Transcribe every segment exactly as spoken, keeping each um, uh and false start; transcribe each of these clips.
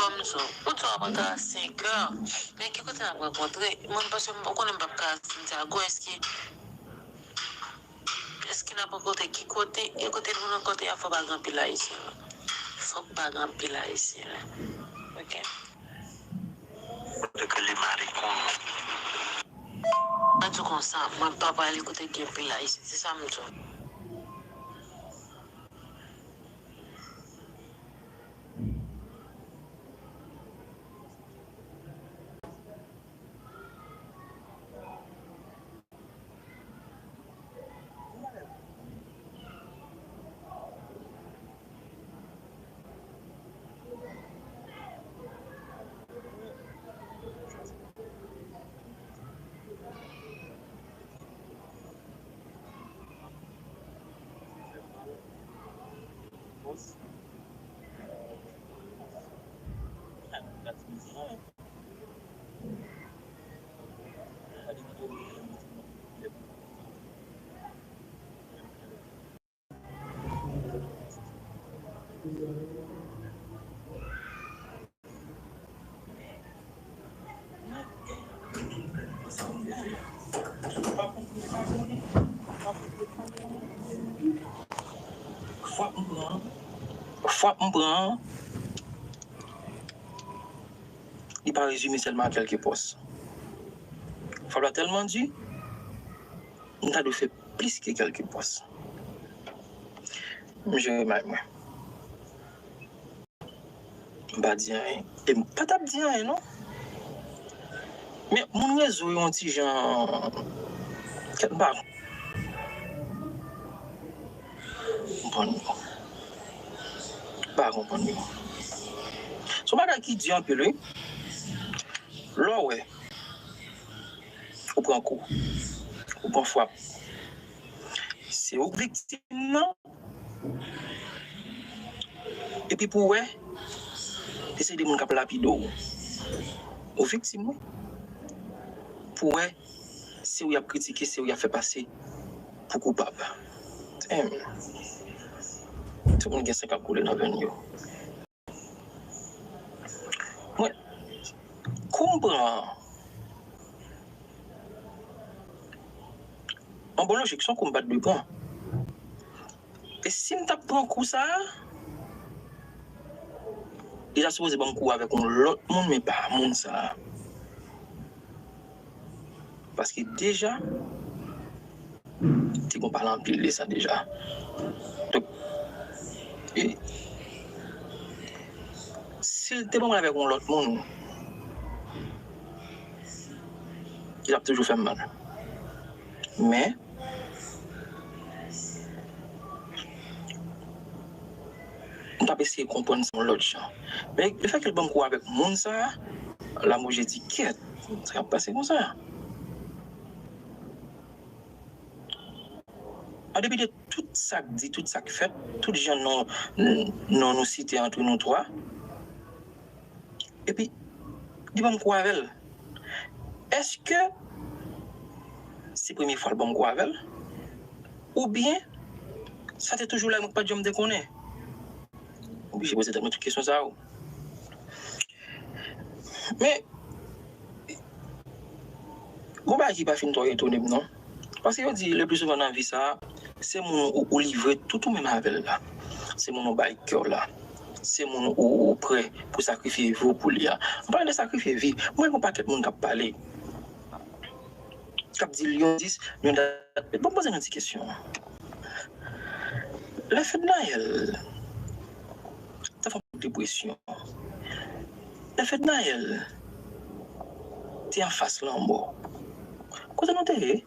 Pòm zo, ou di w ap rantre a senkè. Men ki kote n ap rankontre? Mwen, paske m, ou konnen m p ap ka Santiago, èske, èske n ap rankontre ki kote? E kote nou rankontre a, fò pa gen anpil Ayisyen la. Fòk pa gen anpil Ayisyen la. Oke. Kote ke li mare konnen. Mwen di w konsa, mwen pa prale kote gen anpil Ayisyen. Se sa m di w. Fwap m pran, fwap m pran, li pa rezime sèlman a kèlke pòs. Fwap la tèlman di, m ta dwe fè plis ke kèlke pòs. M jere may mwen. M pa di anyen. E m pa t ap di anyen, non. Men, moun rezo yo yon ti jan, kèt m pa konprann yo. M pa konprann yo. Se yon bagay ki di anpil, wi. Lè w wè, ou pran kou, ou pran fwap. Se ou k viktim nan. Epi pou w wè, e se de moun k ap lapide w. Ou viktim, wi. Pou w wè, se ou y ap kritike, se ou y ap fè pase pou koupab. Damn. Tout moun gen san k ap koule nan venn yo. Mwen, kou m pran an, an bon lojik, se yon kou m pa t dwe pran. E si m t ap pran kou sa a, li ta sipoze ban m kou avèk yon lòt moun, men pa moun sa a. Paske deja, te gon pale anpil de sa deja. Donk, e, si l te ban mwen avèk yon lòt moun, li t ap toujou fè m mal. Men, m t ap eseye konprann sa yon lòt jan. Men lefètke l ban m kou avèk moun sa a, la m oblije di, kèt, sa k ap pase konsa? An depi de tout sa k di, tout sa k fèt, tout jan non, non nou site antre nou twa, epi li ban m kou avè l. Èske premye fwa l ban m kou avè l? Oubyen, sa te toujou la, mwen k pa t janm te konnen? Oblije poze tèt mwen tout kesyon sa yo. Men, gon bagay ki pa fin twò etone m, non. Paske yo di, le pli souvan nan vi sa, se moun ou, ou livre tout ou menm avè l la. Se moun ou bay kè w la. Se moun ou, ou prè pou sakrifye vi w pou li a. An palan de sakrifye vi, mwen, gon pakèt moun k ap pale, k ap di l yon dis, yon dat. Bon, poze nou ti kesyon. Lè Fednaelle te fè yon depresyon, lè Fednaelle te anfas lanmò, kote nou te ye?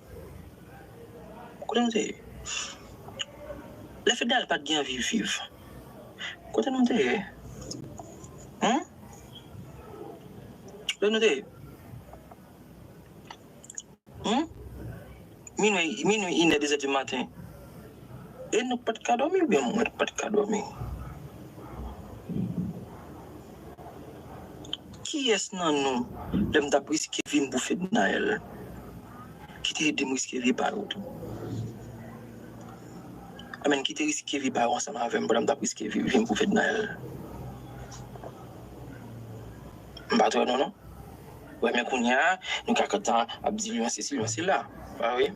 Kote nou te ye? Lè Fednaelle pa t gen anvi viv, kote nou te ye? Hum? Kote nou te ye? Hum? Minwi, minwi, inè, dezè di maten. E nou pa t ka dòmi oubyen mwen k pa t ka dòmi? Kiyès nan nou, lè m t ap riske vi m pou Fednaelle, ki te ede m riske vi pa yo tou? Amèn, ki te riske vi pa yo ansanm avè m pandan m t ap riske vi, vi m pou Fednaelle? M pa t wè nou, non. Wè, men kounye a, nou ka gentan ap di l yon sesi, yon sela. Pa vre?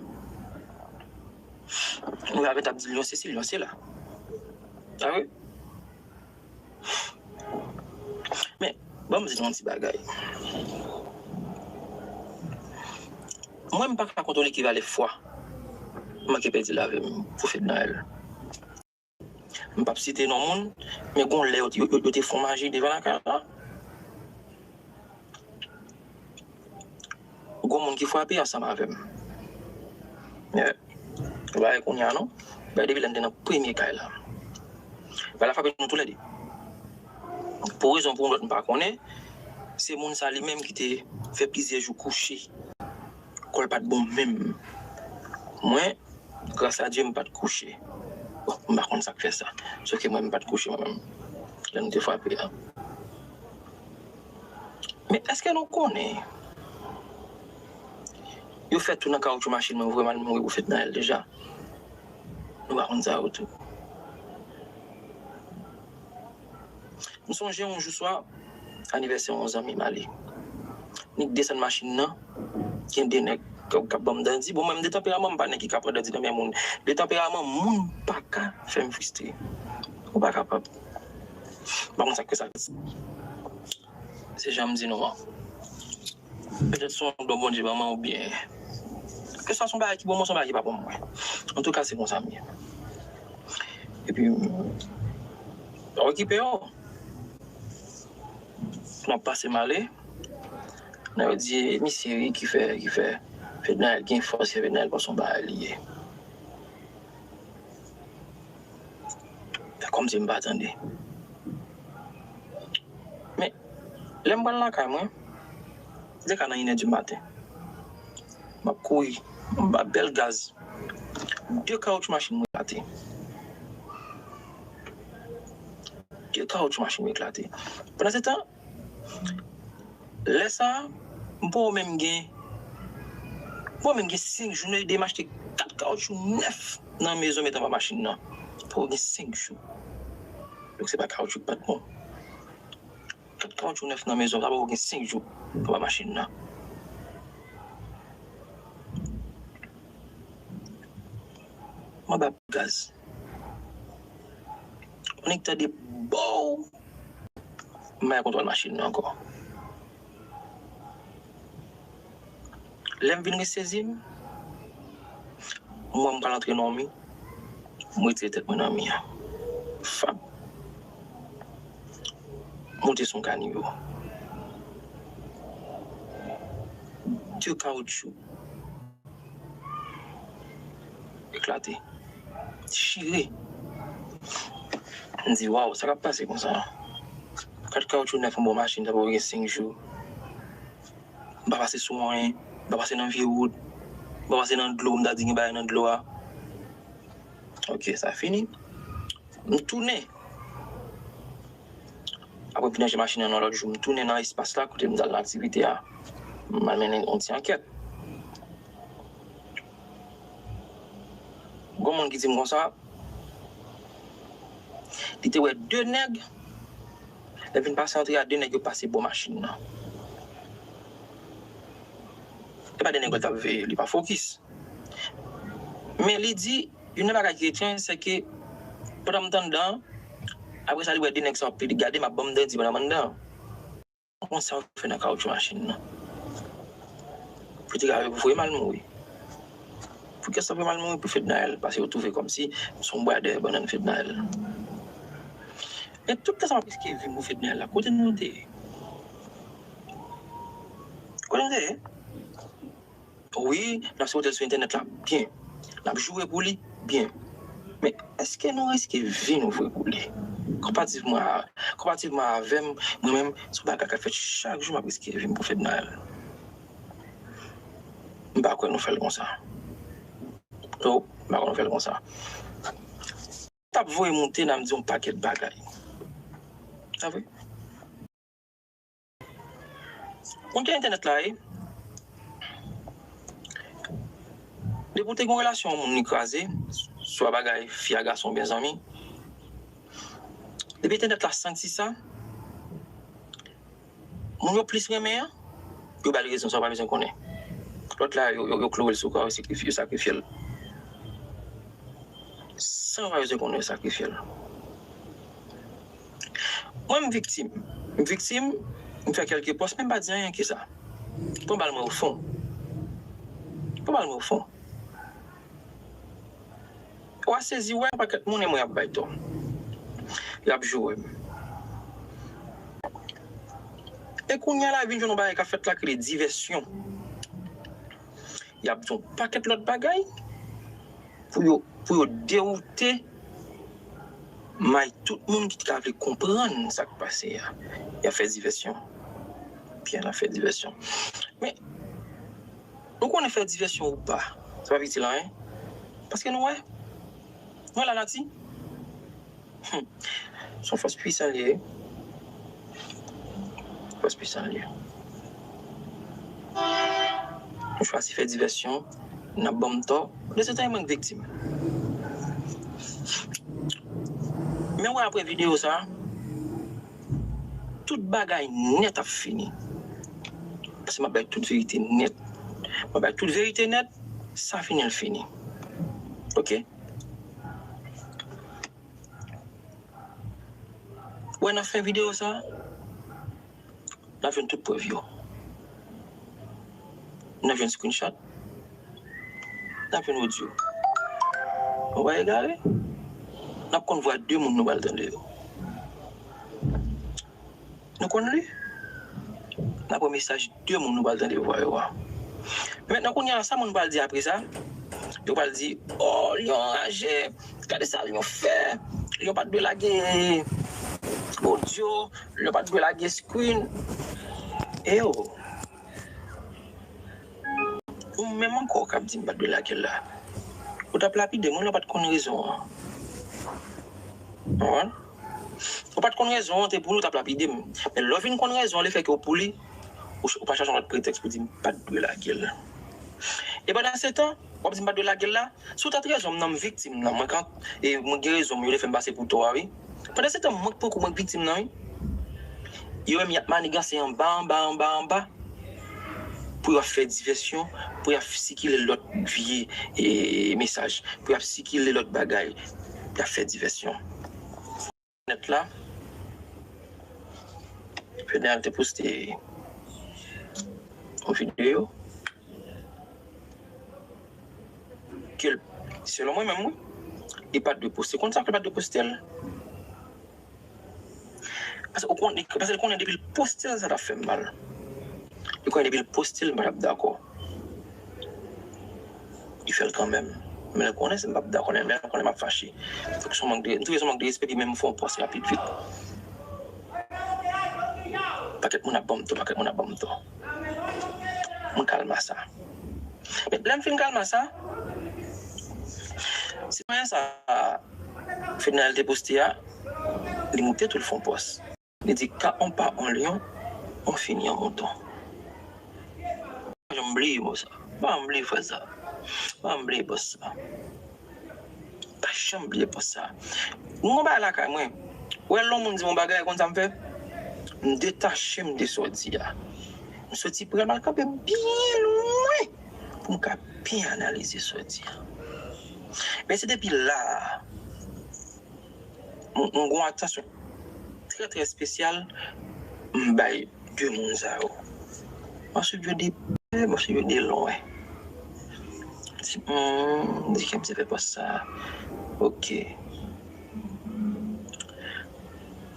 Nou ka gentan ap di l yon sesi, yon sela. Pa vre? Men, ban m di nou yon ti bagay. Mwen, m pa ka kontwole ki valè fwa m manke pèdi lavi m pou Fednaelle. M p ap site non moun, men gon lè yo, yo, yo, yo te fon maji devan lakay la. Gon moun ki frape ansanm avè m. Yeah. Ou pa wè kounye a, non? Bay depi lè n te nan premye kay la. Bay la frape nou toulède. Pou rezon pou yon lòt m pa konnen, se moun sa li menm ki te fè plizyè jou kouche. Kò l pa t bon menm. Mwen, gras a Dye, m pa t kouche. Bon, m pa konn sa k fè sa. Sòf ke mwen, m pa t kouche mwen menm. Lè nou te frape a. Men èske nou konnen yo fè tou nan kawotchou machin mwen vre m al mouri pou Fednaelle deja? Nou pa konn sa yo tou. M sonje yon jou swa, anivèsè yon zanmi m ale. Nik desann machin nan, gen de nèg k ap, k ap ban m dandi. Bon, mwen, m de tanperaman, m pa nèg ki ka pran dandi nan men moun. De tanperaman, moun pa ka fè m fristre. Ou pa kapab. M pa konn sa k fè sa. Se jan m di nou an. Petèt se yon don Bondye ban mwen oubyen ke sa se yon bagay ki bon mwen, se yon bagay ki pa bon mwen. Antouka, se konsa m ye. Epi, m pa okipe yo. M ap pase m ale. Nan yo di, misye wi ki fè, ki fè Fednaelle gen fòs, Fednaelle pa se yon bagay li ye. Fè kòmsi m pa tande. Men, lè m pral lakay mwen, se te ka nan inè di maten. M ap kouri, m ba bèl gaz. De kawotchou machin mwen eklate. De kawotchou machin mwen eklate. Pandan se tan, lè sa a, m poko menm gen, m poko menm gen senk jou, nou ede m achte kat kawotchou nèf nan mezon met anba machin nan. M poko gen senk jou. Donk se pa kawotchou k pa t bon. Kat kawotchou nèf nan mezon, sa poko gen senk jou anba machin nan. M anba gaz. Annik tande bow! M pa gen kontwòl machin nan ankò. Lè m vin resezi m, m wè m pral antre nan yon mi, m retire tèt mwen nan mi a. Fap! Moute sou yon kanivo. De kawotchou eklate, chire. M di, waw, sa k ap pase konsa? Kat kawotchou nèf anba yon machin, sa poko gen senk jou. M pa pase sou anyen, m pa pase nan vye wout, m pa pase nan dlo, m ta di gen bagay nan dlo a. Ok, sa fini. M tounen. Apre m fin ranje machin nan yon lòt jou, m tounen nan espas la kote m t al nan aktivite a. M al mennen yon ti ankèt. Gon moun ki di m konsa, li te wè de nèg, lè vin pase antre a, de nèg yo pase bò machin nan. E pa de nèg yo t ap veye, li pa fokis. Men li di, youn nan bagay ki etranj, se ke pandan m t anndan an, apre sa, li wè de nèg sa yo ap pede gade m ap ban m dandi pandan m anndan an. Konsa w fè nan kawoutchou machin nan. Pou te ka voye m al mouri. Pou kiyès sa voye m al mouri? Pou Fednaelle, paske yo twouve kòmsi m se yon bwa dèyè bannann Fednaelle. Men tout tan sa m ap riske vi m pou Fednaelle la, kote nou te ye? Kote nou te ye? Wi, n ap sipote l sou entènèt la, byen. N ap joure pou li, byen. Men èske nou riske vi nou vre pou li? Konparativman a, konparativman avè m, mwen menm, se yon bagay k ap fèt chak jou, m ap riske vi m pou Fednaelle. M pa kwè nou fè l konsa. Non, m pa kwè nou fè l konsa. T ap voye moute, n ap di yon pakèt bagay. Sa vre? Moun ki entènèt la, wi. Depi w te gen yon relasyon, yon moun li kraze, swa bagay fi a gason oubyen zanmi. Depi entènèt la santi sa, moun yo plis renmen an, yo ba l rezon san w pa bezwen konnen. Lòt la, yo, yo, yo kloure l sou kwa, yo sakrifye, yo sakrifye l. San yo pa bezwen konnen, yo sakrifye l. Mwen, m viktim. M viktim, m fè kèlke pòs, men m pa di anyen ke sa. Pran bal mwen o fon. Pran bal mwen o fon. W a sezi wè yon pakèt moun e mwen y ap bay tò. Y ap joure m. E kounye a la vin jwenn yon bagay k ap fèt la ki rele divèsyon. Y ap di yon pakèt lòt bagay pou yo, pou yo dewoute may tout moun ki t ka vle konprann sa k pase a. Y ap fè divèsyon. Byen, y ap fè divèsyon. Men, nou konnen fè divèsyon ou pa, sa p ap itil anyen. Paske nou wè, nou wè lanati. Hmm. Se yon fòs pwisan li ye. Fòs pwisan li ye. Nou chwazi fè divèsyon, n ap ban m tò. Pandan se tan, e mwen k viktim. Men wè apre videyo sa, tout bagay nèt ap fini. Paske m ap bay tout verite nèt. M ap bay tout verite nèt, sa fini, l fini. Oke? Wè nan fen videyo sa, n ap jwenn tout prèv yo. N ap jwenn screenshot. N ap jwenn odyo. Ou pa egare? N ap konn vwa de moun nou pral tande yo. Nou konn li? N ap wè mesaj de moun nou pral tande vwa yo a. Men mentnan kounye a, sa moun pral di apre sa? Yo pral di, "Oh, Lion anraje, gade sa Lion fè. Lion pa t dwe lage odyo, Lion pa t dwe lage screen." E yo, ou menm ankò k ap di m pa t dwe lage l la. Ou t ap lapide m, wi, lè w pa t konn rezon an. Ou konprann? Ou pa t konn rezon an, te pou li, ou t ap lapide m. Men lè w vin konn rezon an, lefètke w pou li, ou, ou pa chache yon lòt pretèks pou di m pa t dwe lage l. E pandan se tan, w ap di m pa t dwe lage l la, si w t ap rezon m nan, m viktim nan, mwen kan, e mwen gen rezon m, yo te fè m pase pou tò a, wi. Pandan se tan, mwen k poko, mwen k viktim nan, wi. Yo menm, y ap maniganse anba, anba, anba, anba. Pou y ap fè divèsyon, pou y ap sikile lòt vye, e, mesaj, pou y ap sikile lòt bagay, y ap fè divèsyon. Nèt la, Fednaelle te poste yon videyo ke l, selon mwen menm, wi, li pa t dwe poste. Konn sa ke l pa t dwe poste l? Paske ou konn, paske l konnen depi l poste l, sa t ap fè m mal. Li konnen depi l poste l, m pa t ap dakò. Li fè l kanmenm. Men l konnen si m p ap dakò, men l konnen m ap fache. Donk, se yon mank de, m twouve se yon mank de respè, epi menm m fè yon pòs rapid vit. Pakèt moun ap ban m tò, pakèt moun ap ban m tò. Mwen kalme sa. Men lè m fin kalme sa, sitwayen sa, Fednaelle te poste a, li moute tou l fè yon pòs. Li di, "Quand on bat un lion, on finit en mouton." Pa janm bliye mo sa. Pa janm bliye fraz sa. Pa janm bliye bòs sa. janm bliye pòs sa. Mwen gon bagay lakay mwen. Ou wè lè yon moun di m yon bagay, ou konn sa m fè? M detache m de sa w di a. M soti pran l, m al kanpe byen lwen pou m ka byen analize sa w di a. Men se depi la a, m, m gon atansyon trè, trè espesyal m bay de moun sa yo. M ap swiv yo de prè, m ap swiv yo de lwen. M di, hmm, di kè m se fè pòs sa. Ok.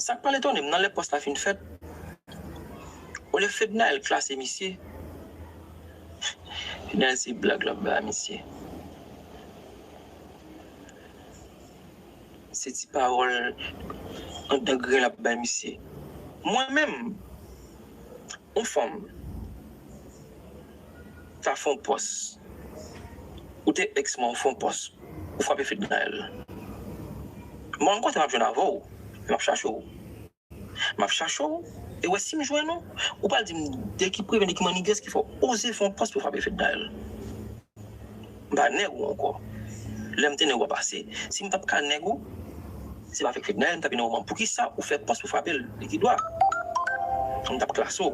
Sa k pral etone m nan lè pòs la fin fèt, olye Fednaelle klase misye, Fednaelle se blag l ap bay misye. Se ti pawòl anndan grenn l ap bay misye. Mwen menm, yon fanm ta fè yon pòs, ou te èks mwen, ou fè yon pòs, ou frape Fednaelle. Mwen, m kontan m ap jwenn avè w, m ap chache w. M ap chache w, e wè si m jwenn ou, ou pral di m de ki prevyen, de ki manniganz ki fè w oze fè yon pòs pou w frape Fednaelle. M pa nèg ou ankò. Lè m te nèg ou a pase. Si m t ap ka nèg ou, se pa avèk Fednaelle m t ap vin nan moman. Poukisa ou fè pòs pou frape l? Li ki dwa. M t ap klase w.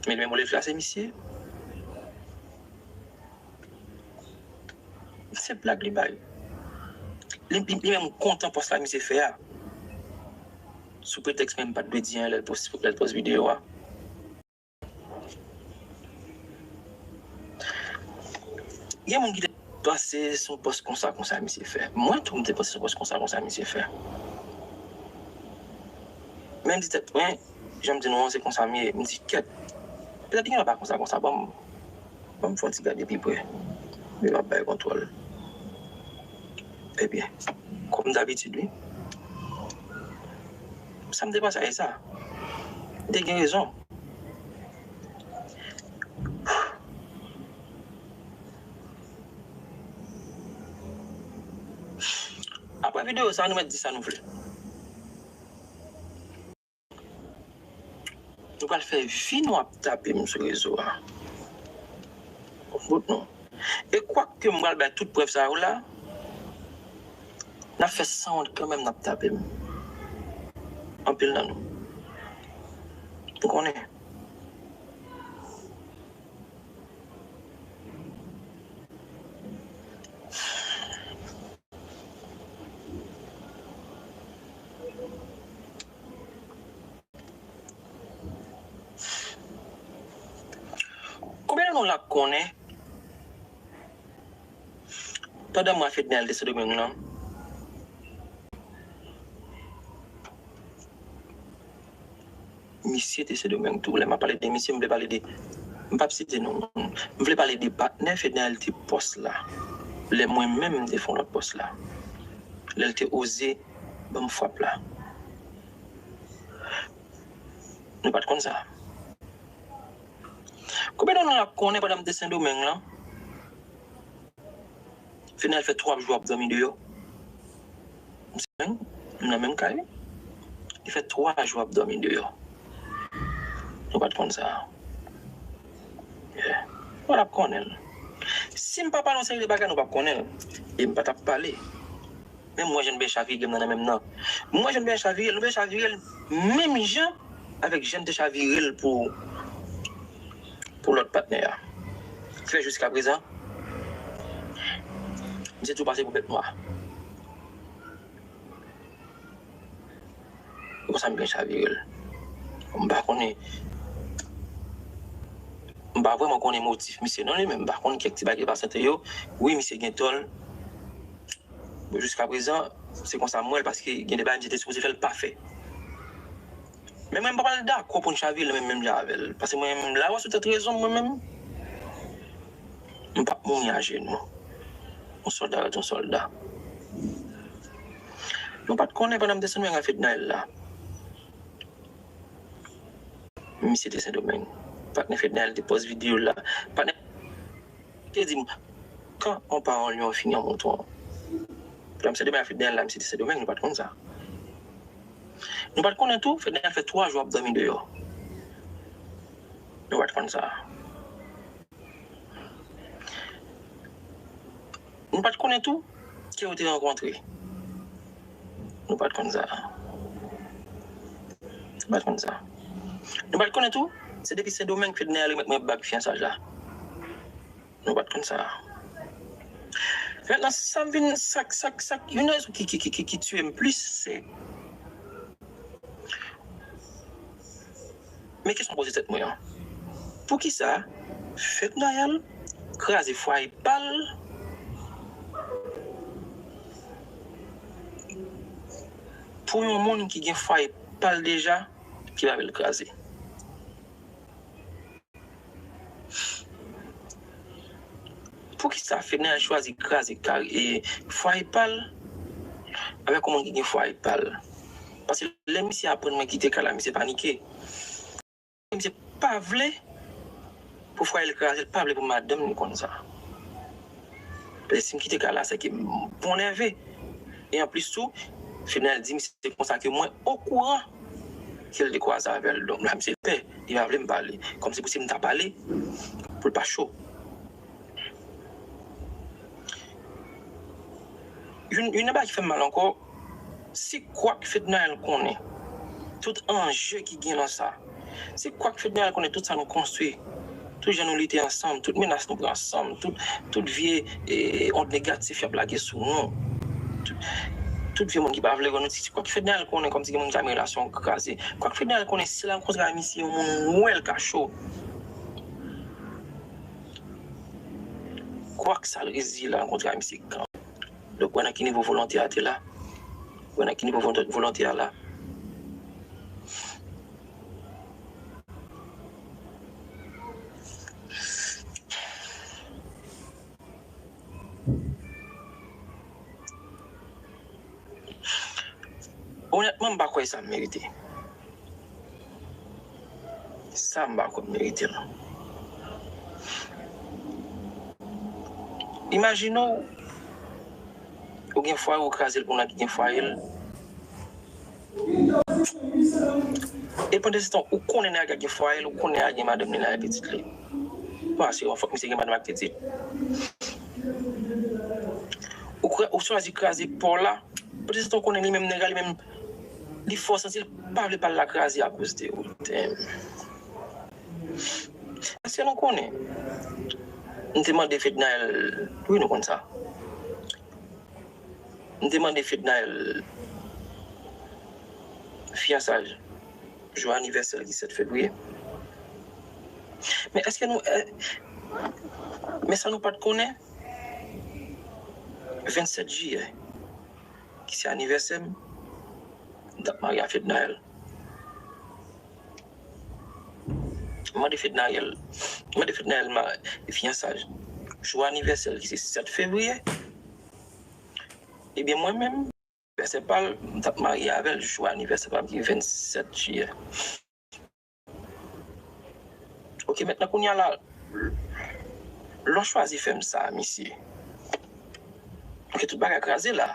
Men li menm olye l klase misye. Se blag li bay. Li, li, li menm kontan pòs la misye fè a. Sou pretèks menm pa t dwe di anyen lè l pòs, lè l pòs videyo a. Gen moun ki te panse se yon pòs konsa, konsa misye fè. Mwen tou, m te panse se yon pòs konsa, konsa misye fè. Men m di tèt mwen, jan m di nou an, se konsa m ye. M di, kèt, petèt li gen lè pa konsa, konsa. Ban m, ban m fè yon ti gade pi prè. Li p ap bay kontwòl. Ebyen, kòm dabitid, wi. Sa m te panse a, e sa. Li te gen rezon. Apre videyo sa, nou mèt di sa nou vle. Nou pral fè vi nou ap tape m sou rezo a. Konn bout nou. E kwak ke m pral bay tout prèv sa yo la, n ap fè sanwont kanmenm, n ap tape m. Anpil nan nou. M konnen. Konbyen nan nou la k konnen pandan mwa Fednaelle te Sendomeng lan, misye te Sendomeng tou. Lè m ap pale de misye, m vle pale de, m p ap site non moun. M vle pale de patnè Fednaelle te pòs la. Lè mwen menm m te fè yon lòt pòs la. Lè l te oze ban m frap la. Nou pa t konn sa. Konbyen nan nou la konnen pandan m te Sendomeng lan, Fednaelle fè twa jou ap dòmi deyò? M nan menm kay wi. Li fè twa jou ap dòmi deyò. Nou pa t konn sa. Yeah. Nou pa t ap konnen l. Si m pa pale yon seri de bagay, nou p ap konnen l. E m pa t ap pale. Men m wè jan bèl chavire m nan nan menm nan. M wè jan bèl chavire l, nou bèl chavire l menm jan avèk jan m te chavire l pou, pou lòt patnè a. Ki fè jiskaprezan, misye tou pase pou bèt nwa. E konsa m byen chavire l. M pa konnen, m pa vrèman konnen motif misye non li, men m pa konn kèk ti bagay ki pase ant yo. Wi, misye gen tò l. Bon, jiskaprezan, se konsa m wè l, paske gen de bagay misye te sipoze fè, l pa fè. Men mwen, m pa pral dakò pou n chavire l menm, menm jan avè l. Paske mwen menm, la w a sou tèt rezon m, mwen menm. M p ap mouri ajenou. Yon sòlda rete yon sòlda. Nou pa t konnen pandan m te Sendomeng ak Fednaelle la. Misye te Sendomeng. Patnè Fednaelle te pòs videyo l la. Patnè te di m, quand on part en lion, on finit en mouton. Pandan m Sendomeng ak Fednaelle la, misye te Sendomeng, nou pa t konn sa. Nou pa t konnen tou, Fednaelle fè twa jou ap dòmi deyò. Nou pa t konn sa. Nou pa t konnen tou ke yo te rankontre. Nou pa t konn sa. Nou pa t konn sa. Nou pa t konnen tou, se depi Sendomeng Fednaelle remèt mwen bag fiyansaj la. Nou pa t konn sa. Mentnan, sa m vin, sa, sa, sa, youn nan rezon ki, ki, ki, ki, ki tiye m plis, se Men kesyon m poze tèt mwen an, poukisa Fednaelle kraze fwaye pa l pou yon moun ki gen fwaye pa l deja ki pa vle l kraze? Poukisa Fednaelle chwazi kraze kari, e, fwaye pa l avèk yon moun ki gen fwaye pa l? Paske lè misye aprann mwen kite kay la, misye panike. Misye pa vle pou fwaye l kraze, l pa vle pou madanm li konn sa. Paske si m kite kay la, se ke m pran nève. E anplis tou, Fednaelle di misye konsa ke mwen okouran ke l te kwaze avè l. Donk la, misye pè, li pa vle m pale. Kòmsi pou si m ta pale, pou l pa cho. Youn, youn nan bagay ki fè m mal ankò, se kwak Fednaelle konnen tout anje ki gen nan sa. Se kwak Fednaelle konnen tout sa nou konstwi. Tout jan nou lite ansanm, tout menas nou pran ansanm, tout, tout vye, e, ond negatif y ap lage sou nou. Tout, tout vye moun ki pa vle wè nou, se kwak Fednaelle konnen kòmsi gen moun ki ta renmen relasyon kraze. Kwak Fednaelle konnen si l rankontre ak misye, yon moun wè l ka cho. Kwak sa l reziye l rankontre ak misye kan. Donk, wè nan ki nivo volonte a te la. Wè nan ki nivo volonte, volonte a la. Onètman, m pa kwè sa m merite. Sa m pa kwè m merite l. Imajine w, ou gen fwaye, ou kraze l pou nèg ki gen fwaye l. E pandan se tan, ou konnen nèg la gen fwaye l, ou konnen nèg la gen madanm li, nèg la gen pitit li. Bon, asire w, fòk misye gen madanm ak pitit. Ou, kra- ou chwazi kraze pa w la, pandan se tan, ou konnen li menm, nèg la li menm, li fè w santi l pa vle pa l la kraze akoz de ou. Damn. Èske nou konnen? M te mande Fednaelle, wi, nou konn sa. M te mande Fednaelle fiyansaj jou anivèsè l ki sèt fevriye. Men èske nou, eh, men sa nou pa t konnen, vennsèt jiyè, ki se anivèsè m, m t ap marye a Fednaelle. M mande Fednaelle, m mande Fednaelle ma- fiyansaj jou anivèsè l ki se sèt fevriye. Ebyen, mwen menm, anivèsè pa l, m t ap marye avè l jou anivèsè pa m ki vennsèt jiyè. Ok, mentnan kounye a la, lè w chwazi fè m sa, misye, ok, tout bagay kraze la.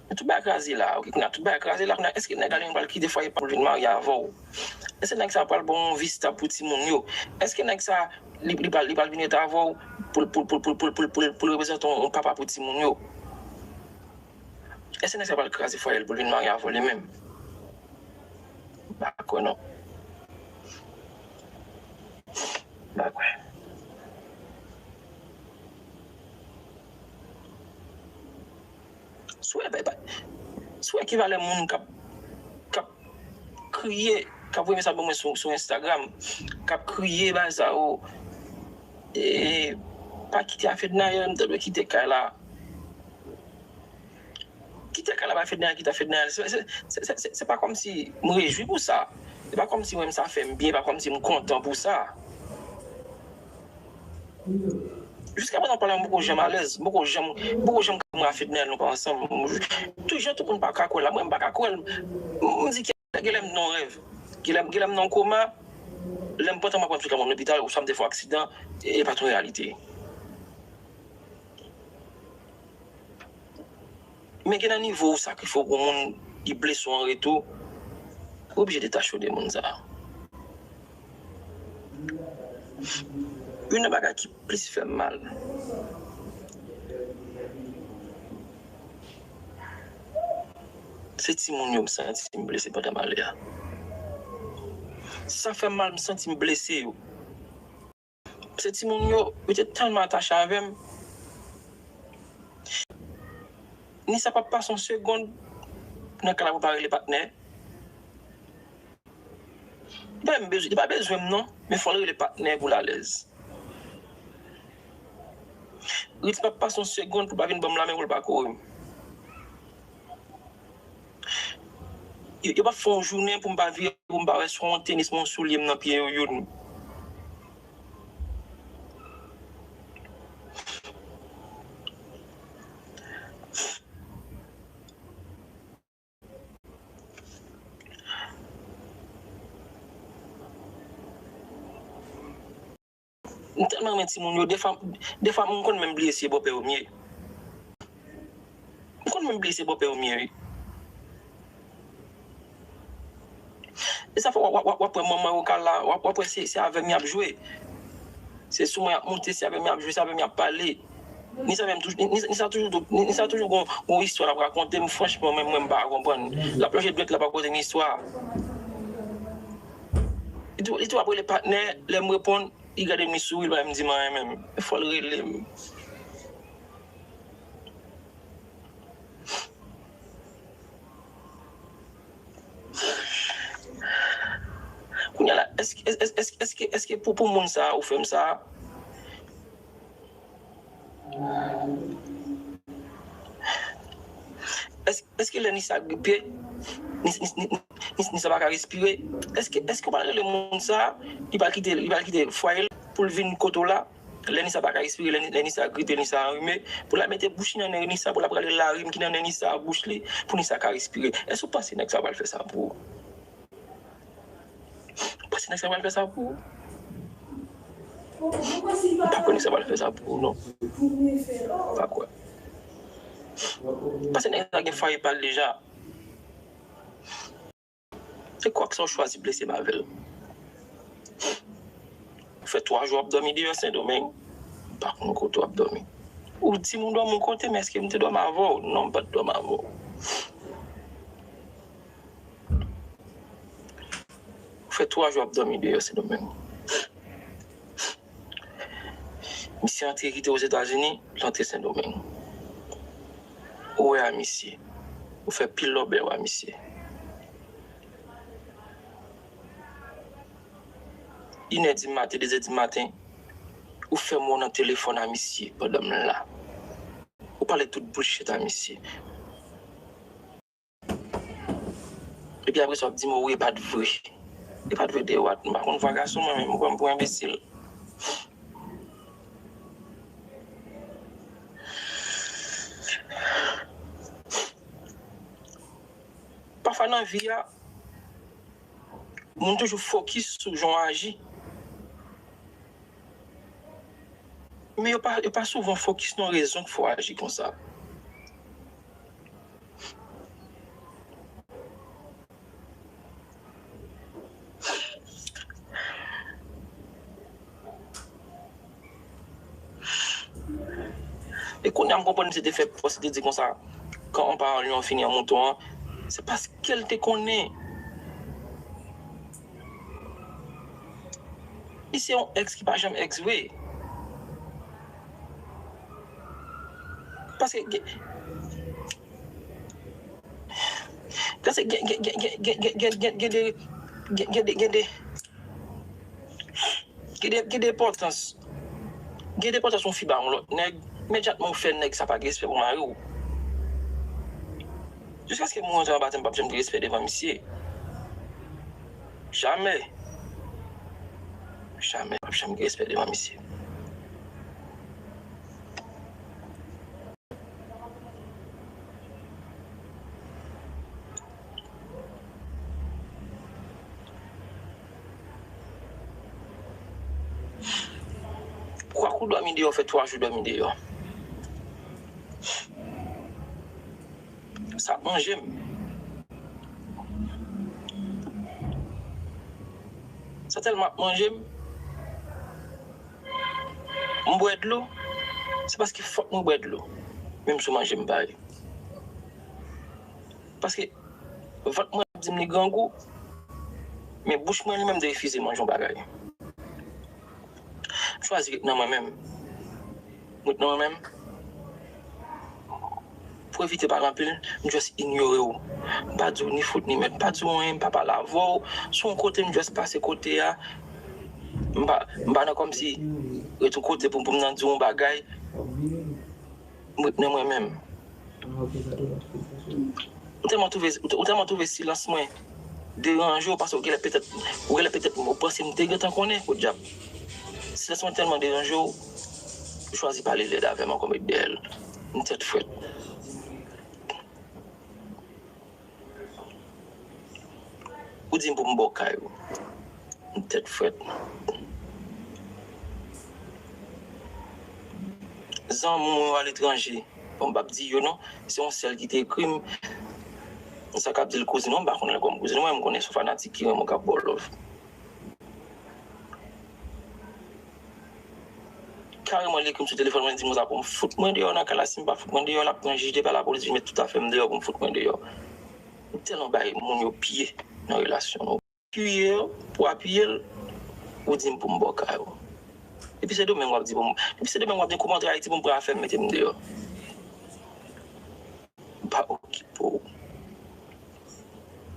Men tout bagay kraze la, ok, kounye a tout bagay kraze la, kounye a, èske nèg la li menm pral kite fwaye pa l pou l vin marye avè w? Èske nèg sa pral ba w yon vi stab pou timoun yo? Èske nèg sa, li, li pral, li pral vin ret avè w pou l, pou l, pou l reprezante yon, yon papa pou timoun yo? Èske nèg sa pral kraze fwaye l pou l vin marye avè w li menm? M pa kwè non. M pa kwè. Si w wè, si w wè ki valè moun k ap, k ap kriye, k ap voye mesaj ban mwen sou, sou Instagram, k ap kriye bagay sa yo, e, pa kite a Fednaelle, m ta dwe kite kay la. Kite kay la bay Fednaelle, kite a Fednaelle. Se, se, se, se, se, se pa kòmsi m rejwi pou sa. Se pa kòmsi mwen, sa fè m byen, pa kòmsi m kontan pou sa. Jiskaprezan, pale m poko janm alèz, m poko janm, m poko janm ka mwen a Fednaelle, nou pa ansanm. Tout jan tout moun pa ka kwè la, mwen m pa ka kwè l. M di, gen lè m nan yon rèv, gen lè, gen lè m nan yon koma, lè m pantan m ap rantre kay mwen lopital, oswa m te fè yon aksidan, e pa t yon reyalite. Men gen nan nivo ou sakrifye w pou moun ki blese w an retou, ou oblije detache w de moun sa a. Youn nan bagay ki plis fè m mal, Se timoun yo m santi m blese pandan m ale a. Sa fè m mal, m santi m blese yo. Se timoun yo, yo te tèlman atache avè m. Nisa p ap pase yon segonn nan kay la pou l pa rele patnè. Li pa menm bezwen, li pa bezwen m non, men fò l rele patnè pou l alèz. Ritz p ap pase yon segonn pou l pa vin ban m lamen pou l pa kouri m. Yo, yo p ap fè yon jounen pou m pa vire, pou m pa wè swa yon tenis, yon soulye m nan pye yo youn. M tèlman renmen timoun yo, defwa, defwa m konn menm bliye se bòpè yo m ye. M konn menm bliye se bòpè yo m ye, wi. E sa fè w ap, w ap, w ap wè manman yo ka la, w ap, w ap wè se, se avè m y ap jwe. Se sou mwen y ap monte, se avè m y ap jwe, se avè m y ap pale. Nisa menm toujou, Nisa, Nisa toujou, Nisa toujou gon, gon istwa l ap rakonte m, franchman, menm mwen m pa ka konprann. L ap lonje dwèt la pa poze m istwa. Li tou, li tou ap rele patnè, lè m reponn, li gade m, li souri, li pa menm di m anyen menm. Fò l rele m. Kounye a la, èske, èske, èske, èske, èske pou, pou moun sa a ou fè m sa a? Èske, èske lè Nisa gripe, Nis-, Nis-, Nis-, Nis-, Nisa pa ka respire? Èske, èske w pral rele moun sa a, li pral kite, li pral kite fwaye l pou l vin kote w la? Lè Nisa pa ka respire, lè, lè Nisa gripe, Nisa anrime, pou l al mete bouch li nan nen Nisa, pou l al rale larim ki nan nen Nisa, bouch li, pou Nisa ka respire. Èske w panse nèg sa pral fè sa pou ou? Ou panse nèg sa pral fè sa pou ou? M pa kwè nèg sa pral fè sa pou ou, non. M pa kwè. Ou panse nèg sa gen fwaye pa l deja? Se kwak sa w chwazi blese m avè l. Ou fè twa jou w ap dòmi deyò Sendomeng, m pa konn kote w ap dòmi. Ou di m ou dòmi yon kote, men èske m te dòmi avè w? Non, m pa t dòmi avè w. Ou fè twa jou w ap dòmi deyò Sendomeng. Misye antre kite Ozetazini, l antre Sendomeng. Ou wè a misye. Ou fè pil lòbèy a misye. Inè di maten, dezè di maten, ou fè m wè w nan telefòn a misye pandan m la. Ou pale tout bullshit a misye. Epi apre sa, w ap di m, wi, e pa t vre. E pa t vre de what? M pa konn vwa gason, mwen menm, ou pran m pou enbesil. Pafwa nan vi a, moun toujou fokis sou jan w aji. Men yo pa, yo pa souvan fokis nan rezon k fè w aji konsa. E kounye a m konprann misye te fè pòs, li te di konsa, quand on parle, on finit en mouton an, se paske l te konnen. Li se yon èks ki pa janm èks vre. Paske gen, paske gen, gen, gen, gen, gen, gen, gen, gen, gen de, gen, gen de, gen de, gen de, gen de enpòtans. Gen de enpòtans yon fi ba yon lòt nèg, imedyatman ou fè nèg sa pa gen respè pou mari w. Jiskaske m mouri antre anba tè m p ap janm gen respè devan misye. Jamè. Jamè. M p ap janm gen respè devan misye. Kwak ou dòmi deyò, fè twa jou dòmi deyò. Sa ap manje m. Sa tèlman ap manje m. M bwè dlo, se paske fòk mwen bwè dlo. Menm si w manje m pa ye. Paske Vant mwen ap di m li grangou, men bouch mwen li menm derefize manje yon bagay. M chwazi ret nan mwen menm. M ret nan mwen menm. Pou evite pale anpil, m just inyore w. M pa di w ni fout ni mèd, m pa di w anyen, m pa pale avè w. Si w yon kote, m just pase kote a. M pa, m pa nan kòmsi ret yon kote pou, pou m nan di w yon bagay. M ret nan mwen menm. Ou tèlman twouve, ou tèlman twouve silans mwen deranje w, paske ou genlè petèt, ou genlè petèt ou panse m te gentan konnen, podyab. Silans mwen tèlman deranje w, ou chwazi pale lèd avè m ankò, met dèyè l. M tèt frèt. Ou di m pou m ba w kay ou. M tèt frèt. Zanmi w yo aletranje. Bon, m p ap di yo non. Se yon sèl ki te ekri m. Sa k ap di l kouzin mwen, m pa konnen l kòm kouzin mwen, m konnen se yon fanatik ki renmen w k ap ba w love. Kareman, li ekri m sou telefòn mwen, li di m konsa pou m fout mwen deyò nan kay la. Si m pa fout mwen deyò, l ap pran jij de pa lapolis vin met tout afè m deyò pou m fout mwen deyò. M tèlman bay moun yo pye nan relasyon nou. Apiye yo, pou apiye l, ou di m pou m ba w kay ou. Depi Sendomeng w ap di pou m, depi Sendomeng w ap di kou m antre Ayiti pou m pran afè m mete m deyò. M pa okipe w.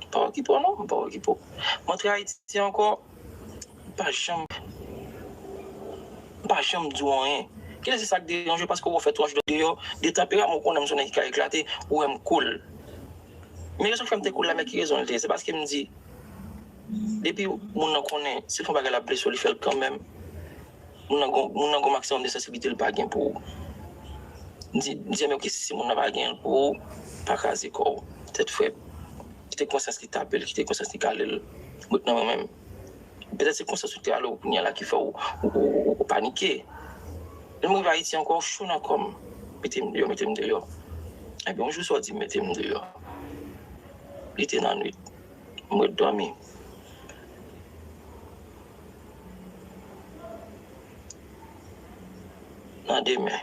M pa okipe w non, m pa okipe w. M antre Ayiti ankò, m pa janm, m pa janm di w anyen. Genlè se sa k deranje w paske w fè twa jou deyò, de tanperaman w konnen m se yon nèg ki ka eklate, ou wè m cool. Men rezon k fè m te cool la, men ki rezon l te ye? Se paske m di, depi moun nan konnen, si l fè yon bagay l ap blese w, li fè l kanmenm. Moun nan gon, moun nan gon maksimòm de sansibilite l pa gen pou ou. M di, m di, men oke, si moun nan pa gen l pou ou, pa kraze kò w. Tèt frèt. Kite konsyans li tape l, kite konsyans li kale l. Ret nan mwen menm. Petèt se konsyans ou te ale w kounye a la ki fè w, ou, ou, ou, ou panike. Lè m rive Ayiti ankò, w cho nan kò m. Mete m deyò, mete m deyò. Ebyen, yon jou swa w di m mete m deyò. Li te nan nwit. M ret dòmi. Nan demen,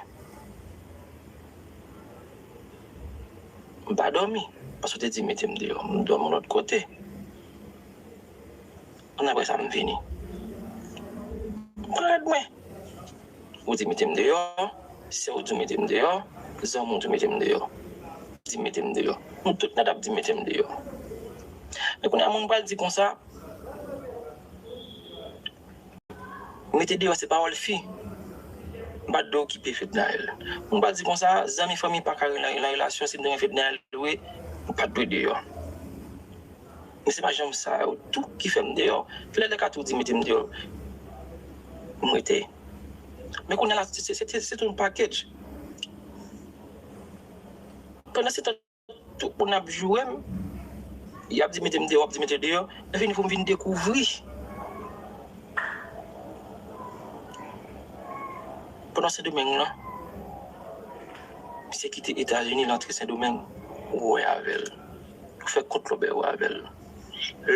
m pa dòmi. Paske w te di mete m deyò. M dòmi yon lòt kote. Ann apre sa, m vini. M pran rad mwen. Ou di mete m deyò, sè w di w mete m deyò, zanmi w di w mete m deyò. Di mete m deyò. Nou tout nèt ap di mete m deyò. Men kounye a moun pral di konsa, mete deyò se pawòl fi. M pa t dwe okipe Fednaelle. Moun pral di konsa, zanmi fanmi pa ka nan, nan relasyon, si m te renmen Fednaelle vre, m pa t dwe deyò. Men se pa janm sa yo tou ki fè m deyò. Fednaelle ka tou di mete m deyò. M rete. Men kounye a la, se, se, se, se tout yon package. Pandan se tan, tout moun ap joure m. Y ap di mete m deyò, w ap di mete deyò. Lè fini pou m vin dekouvri. Pandan Sendomeng lan, misye kite Etazini, l antre Sendomeng, ou wè avè l. Ou fè kont lòbèy ou avè l.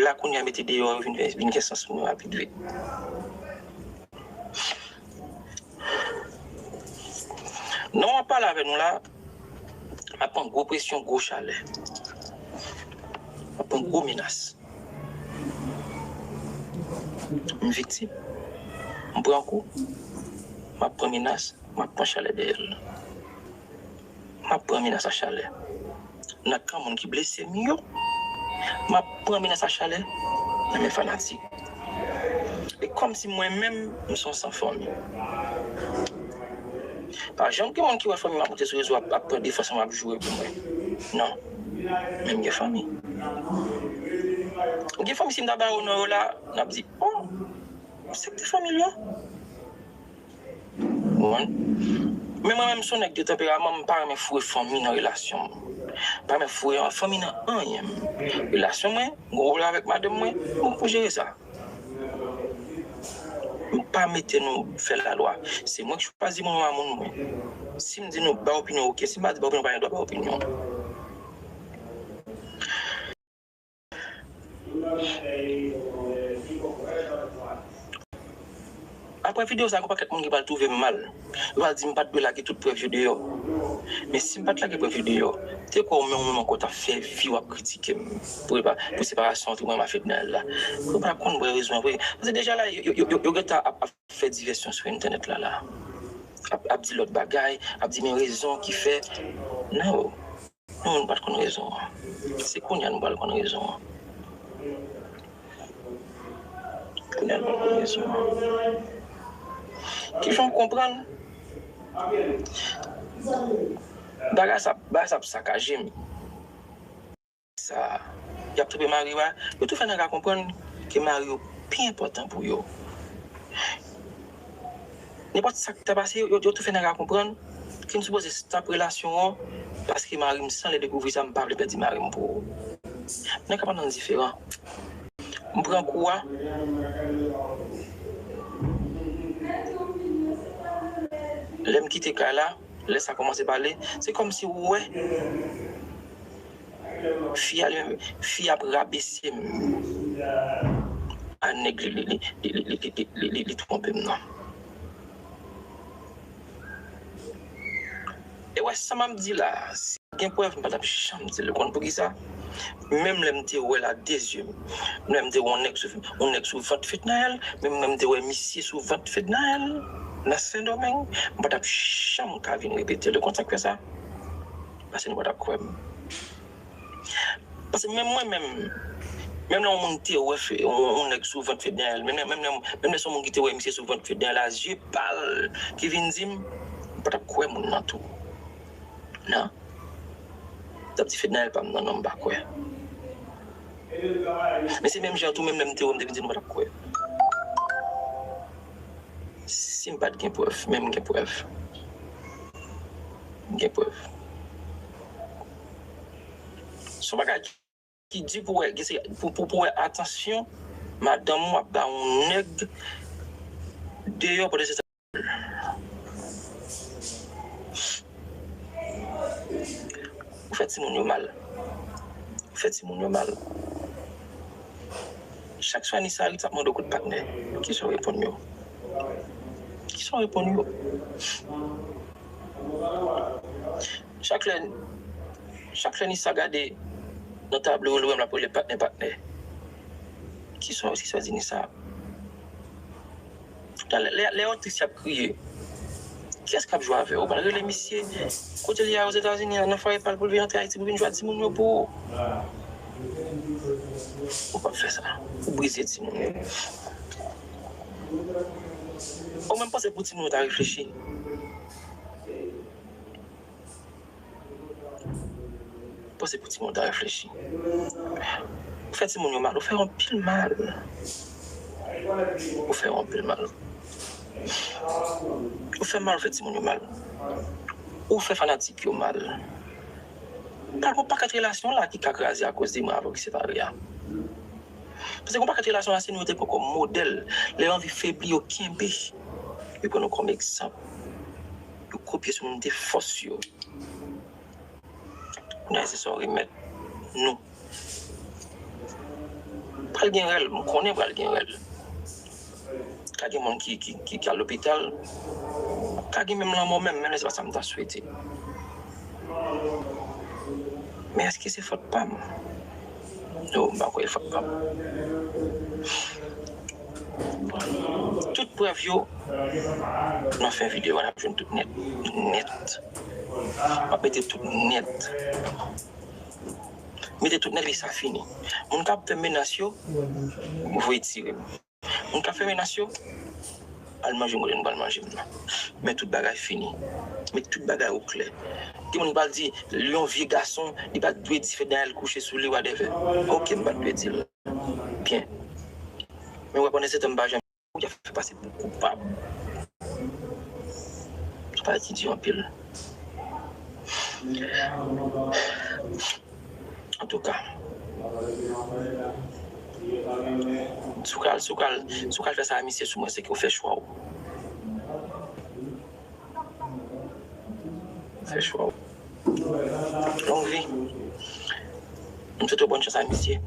La kounye a mete deyò, vin, vin gen sans pou mwen rapid vit. Nan mwen ap pale avè nou la, m ap pran gwo presyon, gwo chalè. M ap pran gwo menas. M viktim. M pran kou. M ap pran menas. M ap pran chalè dèyè l. M ap pran menas a chalè. Nan kan moun ki blese m yo, m ap pran menas a chalè nan men fanatik. E kòmsi mwen menm, m se yon san fanmi. Pa janm gen moun ki wè fanmi m ap monte sou rezo ap, ap pran defans mwen, ap joure pou mwen. Non. Men m gen fanmi. Gen fanmi, si m ta ba yo non yo la, n ap di, oh, se te fanmi l yo. Ou konprann? Men mwen menm, m se yon nèg de tanperaman, m pa renmen foure fanmi nan relasyon m. M pa renmen foure fanmi nan anyen m. Relasyon mwen, m gen yon rèl avèk madanm mwen, m pou jere sa. M pa mete nou fè lalwa. Se mwen k chwazi moun yo a moun mwen. Si m di nou bay opinyon, oke. Si m pa di bay opinyon, pa gen dwa bay opinyon. A Apre videyo sa, gen yon pakèt moun ki pral twouve m mal. Yo pral di m pa t dwe lage tout prèv yo deyò. Men si m pa t lage prèv yo deyò, te kwè w menm, ou menm ankò w t ap fè vi w ap kritike m pou, pou separasyon ant mwen ak Fednaelle la. Ou pa t ap konn vrè rezon an vre. Paske deja la, yo, yo, yo, yo gentan ap, ap fè divèsyon sou entènèt la, la. Ap, ap di lòt bagay, ap di men rezon ki fè. Non. Non, nou pa t konn rezon an. Se kounye a nou pral konn rezon an. Kounye a nou pral konn rezon an. Kijan w konprann? Bagay sa, bagay sa ap sakaje m. Sa, y ap twonpe mari w a, yo tou fè nèg la konprann ke mari yo pi enpòtan pou yo. Nenpòt sa k ta pase, yo, yo tou fè nèg la konprann ke n sipoze stop relasyon an, paske mari m, san lè dekouvri sa, m pa vle pèdi mari m pou ou. Nèg la pa nan diferan. M pran kou a. Lè m kite kay la, lè sa kòmanse pale, se kòmsi ou wè fi a li menm, fi a ap rabese m. A nèg li, li, li twonpe m nan. E wè sa m ap di la, si gen prèv, m pa t ap janm di l. Ou konn poukisa? Menm lè m te wè l a de zye m, menm lè m te wè yon nèg sou, yon nèg sou vant Fednaelle, menm lè m te wè misye sou vant Fednaelle nan Sendomeng, m pa t ap janm ka vin repete l. Ou konn sa k fè sa? Paske nou pa t ap kwè m. Paske menm mwen menm, menm lè yon moun te wè Fe-, yon, yon nèg sou vant Fednaelle, menm, menm, menm, menm lè se yon moun ki te wè misye sou vant Fednaelle a zye pa l ki vin di m, m pa t ap kwè moun nan tou. Non. T ap di Fednaelle pa m nan, non, m pa kwè. Men se menm jan tou, menm lè m te wè, m te vin di nou pa t ap kwè. Si m pa t gen prèv, men m gen prèv. M gen prèv. Se yon bagay ki di pou wè, pou, pou, pou wè atansyon madanm ou ap ba yon nèg deyò pandan se tan. Ou fè timoun yo mal. Ou fè timoun yo mal. Chak swa Nisa rit ap mande w kout patnè. Kisa w reponn yo? Kisa w reponn yo? Chak lè, chak lè Nisa gade nan tablo, ou wè m l ap rele patnè, patnè. Kisa, kisa w di Nisa? Lè, lè, lè yon aktris ap kriye, kiyès k ap jwe avè w? Ou pral rele misye kote l ye a Ozetazini an, nan fwaye pa l, pou l vin antre Ayiti pou vin jwe ak timoun yo pou ou? Ou p ap fè sa. Ou brize timoun yo. Ou menm panse pou timoun yo ta reflechi. Panse pou timoun ta reflechi. Ou fè timoun yo mal, ou fè yo anpil mal. Ou fè yo anpil mal. Ou fè mal, ou fè timoun yo mal. Ou fè fanatik yo mal. Pral gen yon pakèt relasyon la ki ka kraze akoz de mwen avè w ki separe a. Paske gen yon pakèt relasyon la, se nou yo te pran kòm modèl. Lè yo anvi febli, yo kenbe. Yo pran nou kòm egzanp. Yo kopye sou nou, nou te fòs yo. Kounye a se sa w remèt nou. Pral gen rèl, m konnen pral gen rèl. Ka gen moun ki, ki, ki, ki al lopital. Ka gen menm lanmò menm, menm lè se pa sa m ta swete. Men èske se fòt pa m? Non, m pa kwè e fòt pa m. Tout prèv yo, nan fen videyo a, n ap jwenn tout nèt. Nèt. M ap mete tout nèt. Mete tout nèt, epi sa fini. Moun k ap fè menas yo, voye tire m. Moun k ap fè menas yo, al manje mwen, nou pral manje m nan. Men tout bagay fini. Men tout bagay oklè. Gen moun ki pral di, yon vye gason, li pa t dwe di Fednaelle kouche sou li, whatever. Ok, m pa t dwe di l. Byen. Men w ap pandan se tan m pa janm, ou ap fè pase pou koupab. Sa pa etidye anpil. Antouka, si w ka, si w ka, si w ka fè sa a misye sou mwen, se ke w fè chwa w. Fè chwa w. Long vi. M swete w bòn chans a misye.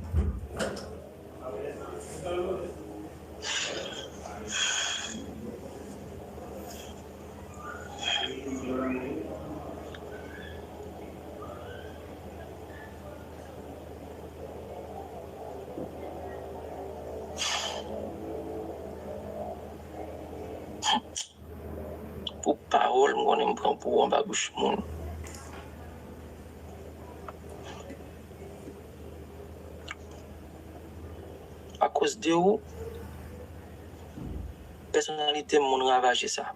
Pou pawòl, m konnen m pran pou anba bouch moun. Akoz de ou, pèsonalite m, moun ravaje sa.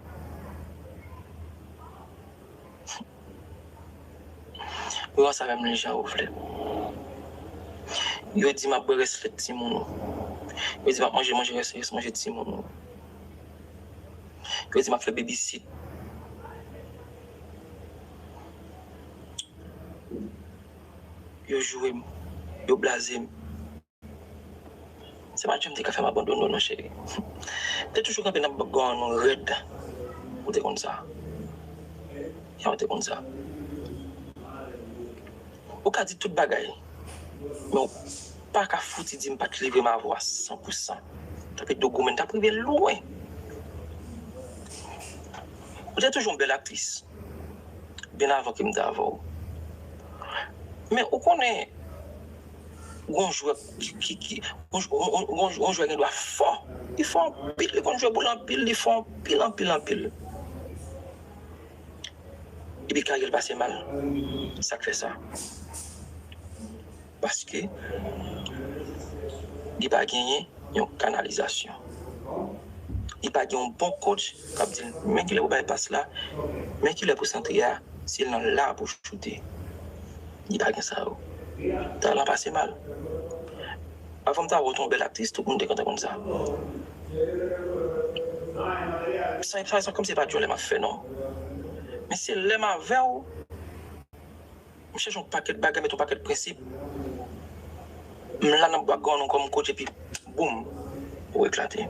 Yo wè sa menm jan ou vle. Yo di m ap bwè rès lèt timoun ou. Yo di m ap manje, manje rès, rès manje timoun ou. Yo di m ap fè babysit. Yo joure m. Yo blaze m. Se pa jan m te ka fè m abandone w non, cheri. M te toujou kanpe nan bòkò an nou rèd. Ou te konn sa. Ya, ou te konn sa. Ou ka di tout bagay, men ou pa ka fouti di m pa t livre m avè w a san pou san. Tanpri do goumen, t ap rive lwen. Ou te toujou yon bèl aktris, byen avan ke m te avè w. Men ou konnen, gon jwè ki, ki, ki, gon, gon, gon, gon jwè gen dwa fò. Li fò anpil, li konn jwe boul anpil, li fò anpil, anpil, anpil. Epi karyè l pase mal. Sa k fè sa? Paske li pa genyen yon kanalizasyon. Li pa gen yon bon coach k ap di l, men kilè pou bay pas la, men kilè pou santre a, se nan la pou choute. Li pa gen sa yo. Talan pase mal. Avan m ta wè w te yon bèl aktris, tout moun te kontan konn sa. Sa, sa, sa kòmsi se pa djòlè m ap fè non. Men se lè m avè w, m chèche yon pakèt bagay, met yon pakèt prensip. M la nan bwa grann ou kòm coach epi boum, ou eklate.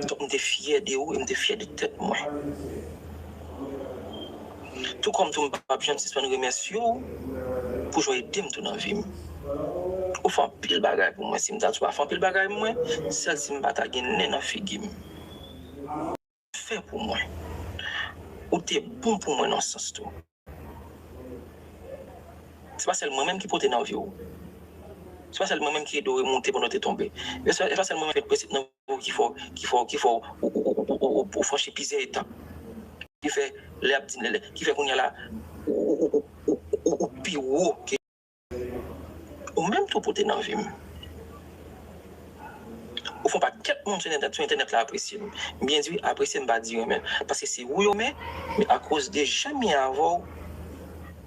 Donk, m te fyè de ou e m te fyè de tèt mwen. Tou kòm tou, m p ap janm sispann remèsye w pou jan w ede m tou nan vi m. Ou fè anpil bagay pou mwen. Si m ta di w pa fè anpil bagay pou mwen, sèl si m pa ta gen nen nan figi m. Fè pou mwen. Ou te bon pou mwen nan sans tou. Se pa sèl mwen menm ki pote nan vi w. Se pa sèl mwen menm ki ede w remonte pandan w te tonbe. Se pa, se pa sèl mwen menm ki met prensip nan vi w ki fè w, ki fè w, ki fè w, ou, ou, ou, ou, ou, ou franchi plizyè etap. Ki fè, lè y ap di, lè, lè, ki fè kounye a la, ou, ou, ou, ou, ou, ou pi wo ke ou menm tou pote nan vi m. Ou fè yon pakèt moun sou entènèt, sou entènèt la apresye m. M byen di wi, apresye m pa di renmen. Paske se ou yo renmen, men akoz de jan m ye avè w,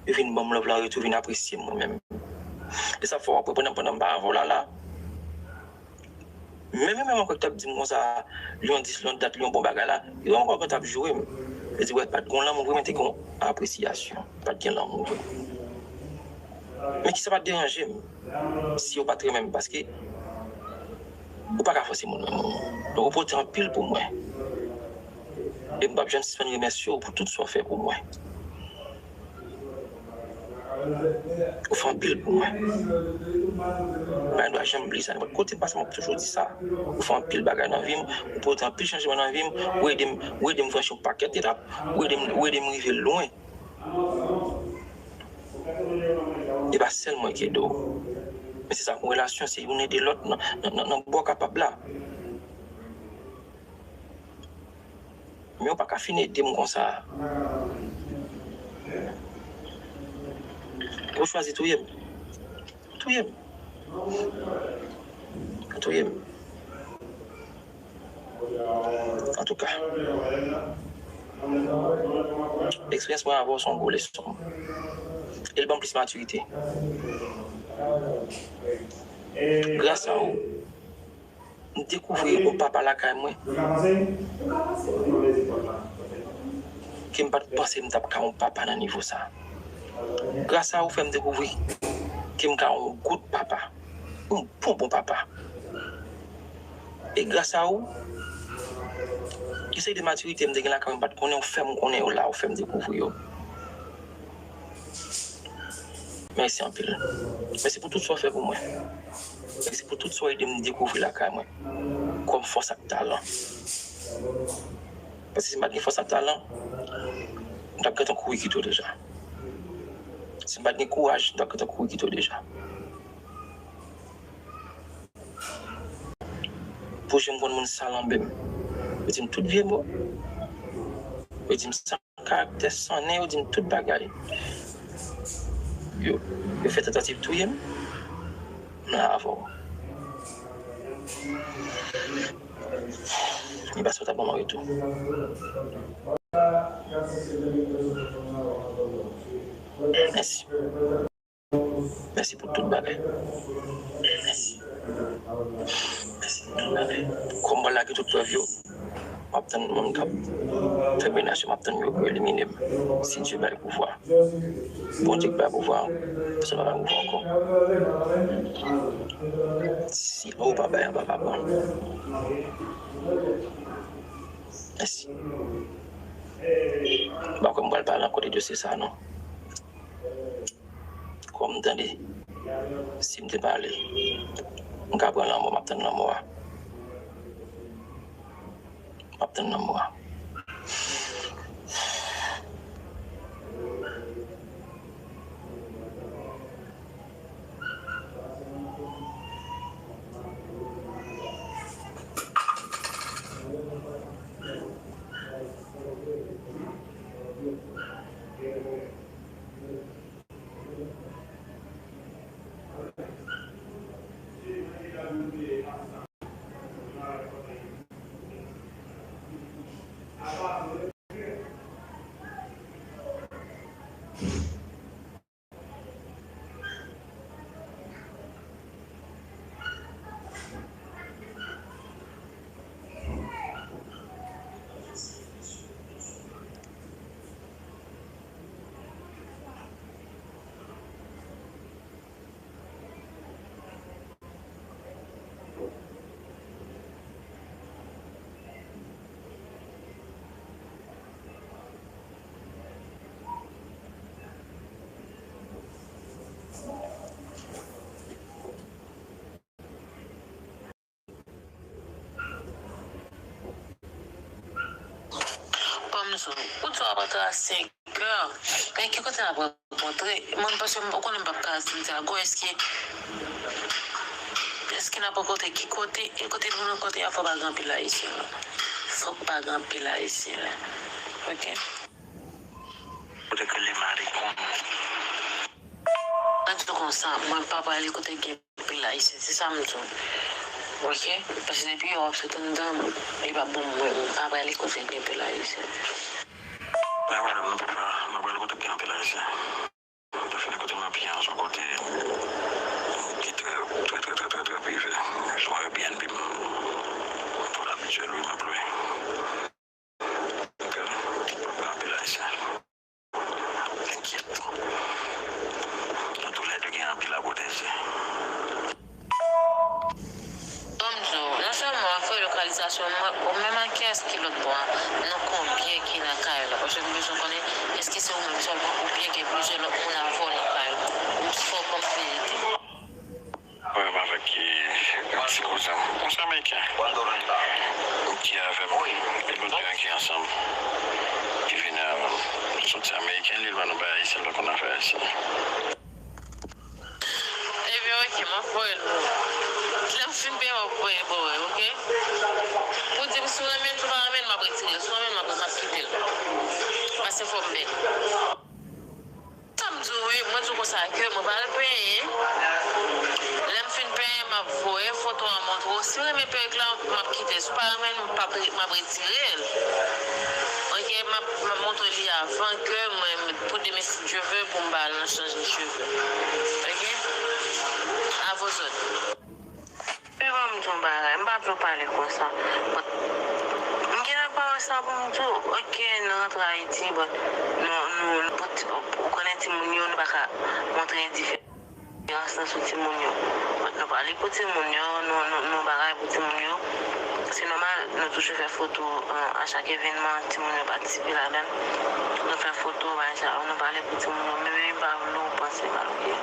yo vin ban m love la an retou, vin apresye m mwen menm. E sa fè w ap wè pandan, pandan m pa avè w la, la, menm yo menm ankò ki t ap di m konsa, Lyon dis, Lyon dat, Lyon bon bagay la, yo menm ankò t ap joure m. Yo di, wè, pa t gen lanmou vre, men te gen apresyasyon. Pa t gen lanmou vre. Men kisa pa t deranje m si yo pa t renmen m, paske ou pa ka fòse moun renmen w. Donk, ou pote anpil pou mwen. E m p ap janm sispann remèsye w pou tout sa w fè pou mwen. Ou fè anpil pou mwen. M pa dwa janm bliye sa. Nenpòt kote m pase, m ap toujou di sa. Ou fè anpil bagay nan vi m. Ou pote anpil chanjman nan vi m. Ou ede m, ou ede m franchi yon pakèt etap. Ou ede m, ou ede m rive lwen. E pa sèl mwen ki ede w. Men se sa, yon relasyon, se youn ede lòt nan, nan, nan, nan bò kapab la. Men w pa ka fin ede m konsa. Ou chwazi touye m. Touye m. Touye m. Antouka, eksperyans mwen avè w se yon gwo leson. E l ban m plis matirite. Gras a ou, m dekouvri yon papa lakay mwen ke m pa t panse m t ap ka yon papa nan nivo sa. Gras a ou fè m dekouvri ke m ka yon goud papa, yon bon bon papa. E gras a ou, yon seri de matirite m te gen lakay mwen m pa t konnen, ou fè m konnen yo la, ou fè m dekouvri yo. Mèsi anpil. Mèsi pou tout sa w fè pou mwen. Mèsi pou tout sa w ede m dekouvri lakay mwen kòm fòs ak talan. Paske si m pa t gen fòs ak talan, m t ap gentan kouri kite w deja. Si m pa t gen kouraj, m t ap gentan kouri kite w deja. Poche m konn moun sa lanbe m. Yo di m tout vye mo. Yo di m san karaktè, san nen, yo di m tout bagay. Yo, yo fè tantativ touye m. M la avè w. M panse w ta ban m an retou. Mèsi. Mèsi pou tout bagay. Mèsi. Mèsi pou tout bagay. Kòm mwen lage tout prèv yo, m ap tann moun k ap fè menaj yo, m ap tann yo pou elimine m. Si Dye bay pouvwa. Bondye k bay pouvwa, pèsonn pa bay pouvwa ankò. Si ou pa bay, anba pa pran. Mèsi. M pa kwè m pral pale ankò de dosye sa a, non. Kòm m tande, si m te pale, m ka pran lanmò, m ap tann lanmò a. M ap tann lanmò a. Pam zo, ou di w ap antre a senk è. Men ki kote n ap rankontre? Mwen, paske m, ou konnen m p ap ka di m te a gwo, èske, èske n ap rankontre ki kote? E kote nou rankontre a, fò pa gen anpil Ayisyen la. Fòk pa gen anpil Ayisyen la. Oke? Kote ke le maricon. Mwen di w konsa, mwen pa prale kote gen anpil Ayisyen, se sa m di w. Oke? Paske depi yè w ap sot anndan, li pa bon mwen, mwen pa prale kote gen anpil Ayisyen. Mwen pa prale, mwen pa prale kote gen anpil Ayisyen. Mwen prefere kote mwen ap ye an, se yon kote ki trè, trè, trè, trè, trè, trè prive. Se yon Airbnb, m, m twò abitye lwe, m ap lwe. Anpil Ayisyen. Enkyèt. Nou toulède gen anpil a pwoteje. Ban m di w, non sèlman w ap voye lokalizasyon mwen, ou menm ak kiyès ki lòt bò a, nou konbyen ki nan kay la? Paske m bezwen konnen, èske se ou menm sèlman, oubyen gen plizyè lòt moun avè w nan kay la? Fò w ban m verite. Mwen menm avèk, e, yon ti kouzen m. Yon ti Ameriken. Ki avè m. E nou de an ki ansanm. Ki vini avè m. Nou soti Ameriken, li, li ba nou bay Ayisyen, nou pa konn afè Ayisyen. Ebyen, oke, m ap voye l pou ou. Lè m fin peye, m ap voye l pou ou, oke? Pou di m si w renmen l, si w pa renmen l, m ap retire l. Si w renmen l, m ap, m ap kite l. Paske fò m bèl. Sa m di w, wi, mwen di w konsa ke mwen pral penyen. Lè m fin penyen, m ap voye foto a montre w. Si w renmen perik la, m ap kite l. Si w pa renmen l, m p ap re-, m ap retire l. Oke, m ap, m ap montre li avan ke mwen, pou demen, si Dye vle, pou m ba l nan chanje cheve. Oke? A vos òd. Men ban m di w yon bagay, m pa vle w pale konsa. But, m gen aparans la pou m di w, oke, nou rantre Ayiti, but, nou, nou, nou, pou ti, ou konnen timoun yo, nou pa ka montre diferans nan sou timoun yo. But, nou pale pou timoun yo, nou, nou, nou bagay pou timoun yo. Se nòmal, nou toujou fè foto, an, a chak evènman, timoun yo patisipe ladan l. Nou fè foto, bagay sa yo, nou pale pou timoun yo. Men, men m pa vle w panse mal, oke?